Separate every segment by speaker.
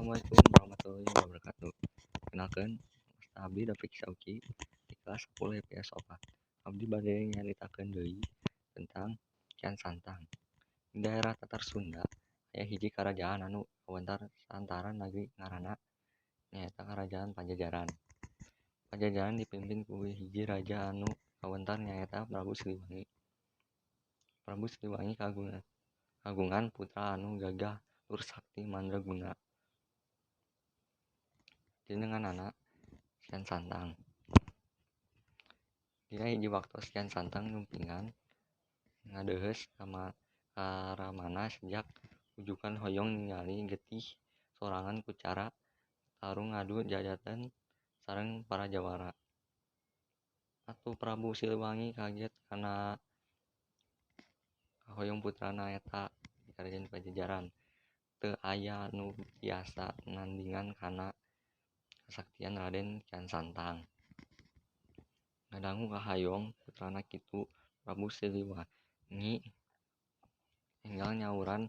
Speaker 1: Assalamualaikum warahmatullahi wabarakatuh. Kenalkeun, abdi David Sauki di kelas 10 IPS 4. Abdi bade nyaritakeun deui tentang Kian Santang. Di daerah Tatar Sunda aya hiji karajaan anu kawentar saantara nagri ngaranna nyaeta Karajaan Pajajaran. Pajajaran dipimpin ku hiji raja anu kawentar nyaeta Prabu Siliwangi. Prabu Siliwangi kagungan putra anu gagah tur sakti mandraguna. Jenenganana Kian Santang. Dina hiji waktos Kian Santang nyumpingan ngadeuheus ka ramana sejak ujukan hoyong ningali getih sorangan ku cara tarung ngadu jajaten sareng para jawara. Atuh Prabu Siliwangi kaget kana kahoyong putrana eta di Karajaan Pajajaran. Teu aya nu tiasa nandingan kana kasaktian Raden Kian Santang. Ngadangu kahayong putrana kitu, Prabu Siliwangi enggal nyauran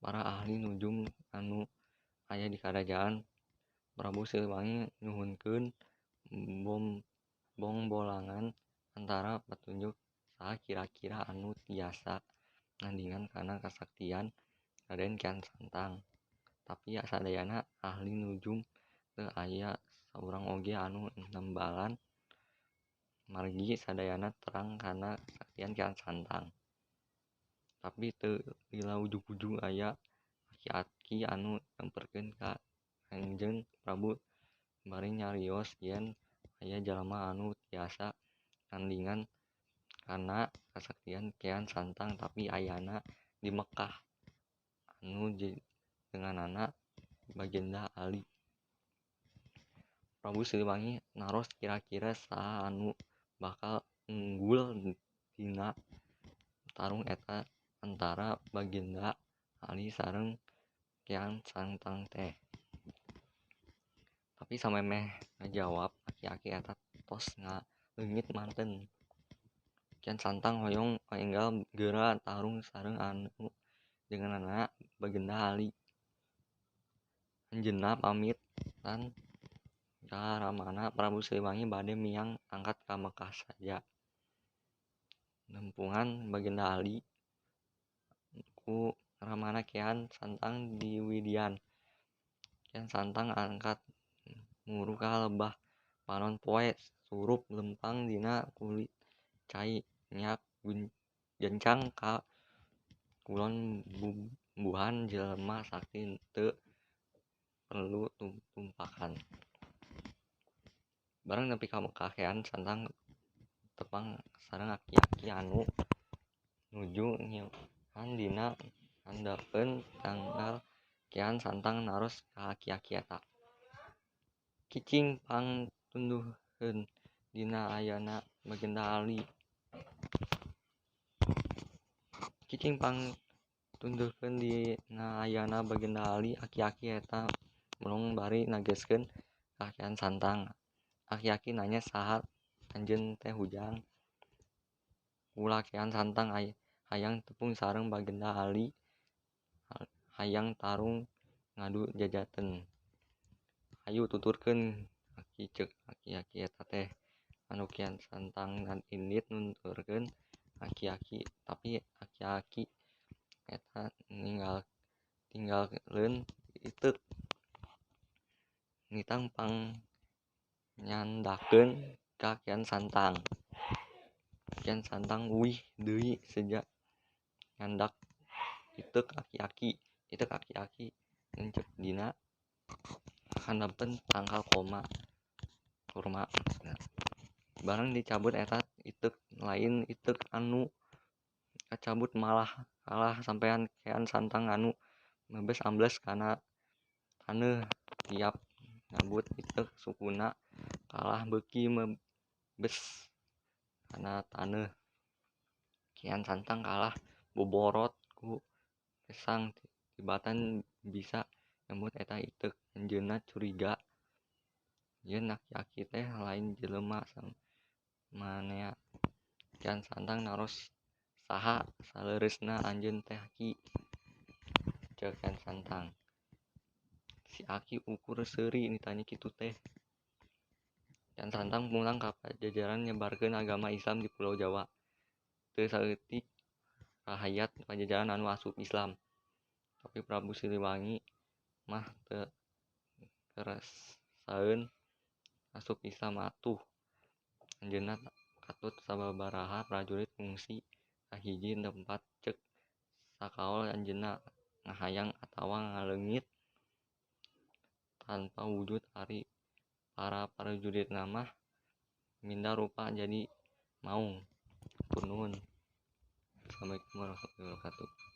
Speaker 1: para ahli nujum anu aya di karajaan. Prabu Siliwangi nyuhunkeun bongbolangan antara patunjuk saha kira-kira anu tiasa nandingan kana kasaktian Raden Kian Santang. Tapi sadayana ahli nujum teu aya saurang oge anu nembalan margi sadayana terang kana kasaktian Kian Santang. Tapi teu lila ujug-ujug aya aki-aki anu nyamperkeun ka Kangjeng Prabu bari nyarios yen aya jalma anu tiasa nandingan kana kasaktian Kian Santang tapi ayana di Mekkah anu jenenganana Baginda Ali. Prabu Siliwangi naros kira-kira saha anu bakal unggul dina tarung eta antara Baginda Ali sareng Kian Santang teh. Tapi samemeh ngajawab aki-aki eta tos ngaleungit manten. Kian Santang hoyong enggal geura tarung sareng anu jenenganana Baginda Ali. Anjeunna pamit tan ka ramana Prabu Siliwangi bade miang angkat ka Mekkah saja. Nempungan Baginda Ali ku ramana Kian Santang diwidian. Kian Santang angkat muru ka lebah panon poe surup lempang dina kulit cai nyak jencang ka kulon bubuhan jelema sakti teu perlu tumpakan. Bareng nepi ka Mekkah Kian Santang tepang sareng aki-aki anu nuju ngiuhan dina handapeun tangkal. Kian Santang naros ka aki-aki eta. Cicing pang tunduheun dina ayana Baginda Ali. Cicing pang tunduhkeun dina ayana Baginda Ali. Aki-aki eta melong bari nageskeun ka Kian Santang. Aki-aki nanya saha anjeun teh hujang. Kula Kian Santang hayang tepung sareng Baginda Ali, hayang tarung ngadu jajaten. Hayu tuturkeun aki ceuk aki-aki eta teh. Anu Kian Santang indit nuturkeun aki-aki, tapi aki-aki eta tinggalkeun iteuk. Nitang pang nyandakeun ka Kian Santang. Kian Santang uih deui seja nyandak iteuk aki-aki. Iteuk aki-aki ngencep dina handapeun tangkal kurma. Bareng dicabut eta iteuk lain iteuk anu kacabut malah kalah sampean Kian Santang anu mebes ambles kana taneuh. Tiap nyabut iteuk sukuna kalah beuki mebes kana taneuh. Kian Santang kalah boborot ku kesang tibatan bisa nyebut eta iteuk. Anjeunna curiga yen aki-aki teh lain jelema samanea. Kian Santang naros saha saleureusna anjeun teh ki. Ceuk Kian Santang. Si Aki ukur seuri ditanya kitu teh. Kian Santang pulang ka Pajajaran nyebarkeun agama Islam di Pulau Jawa. Teu saeutik rahayat Pajajaran anu asup Islam. Tapi Prabu Siliwangi mah teu keresaeun asup Islam atuh. Anjeunna katut sababaraha prajurit ngungsi ka hiji tempat ceuk sakaol anjeunna ngahayang atawa ngaleungit tanpa wujud ari para prajuritna mah minda rupa jadi maung. Hatur nuhun. Assalamualaikum warahmatullahi wabarakatuh.